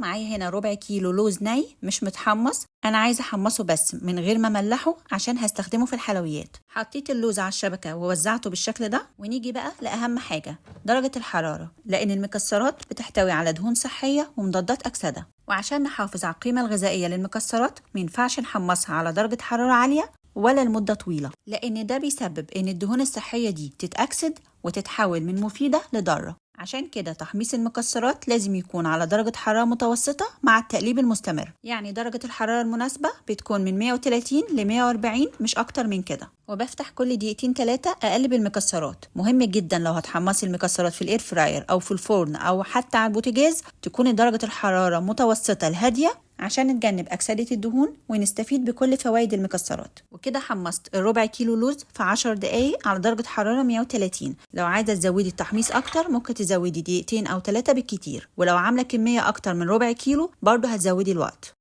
معايا هنا ربع كيلو لوز ني مش متحمص، انا عايزه احمصه بس من غير ما املحه عشان هستخدمه في الحلويات. حطيت اللوز على الشبكة ووزعته بالشكل ده. ونيجي بقى لاهم حاجة، درجه الحرارة، لان المكسرات بتحتوي على دهون صحية ومضادات اكسده، وعشان نحافظ على القيمة الغذائية للمكسرات مينفعش نحمصها على درجه حرارة عالية ولا لمدة طويلة، لان ده بيسبب ان الدهون الصحية دي تتأكسد وتتحول من مفيدة لضاره. عشان كده تحميص المكسرات لازم يكون على درجة حرارة متوسطة مع التقليب المستمر، يعني درجة الحرارة المناسبة بتكون من 130 ل 140، مش أكتر من كده. وبفتح كل دقيقتين تلاتة أقلب المكسرات. مهم جدا لو هتحمصي المكسرات في ال air fryer أو في الفرن أو حتى على البوتاجاز تكون درجة الحرارة متوسطة الهادية عشان نتجنب أكسدة الدهون ونستفيد بكل فوائد المكسرات. وكده حمصت الربع كيلو لوز في 10 دقايق على درجة حرارة 130. لو عايزة تزودي التحميص أكتر ممكن تزودي دقيقتين أو 3 بالكتير، ولو عاملة كمية أكتر من ربع كيلو برضه هتزودي الوقت.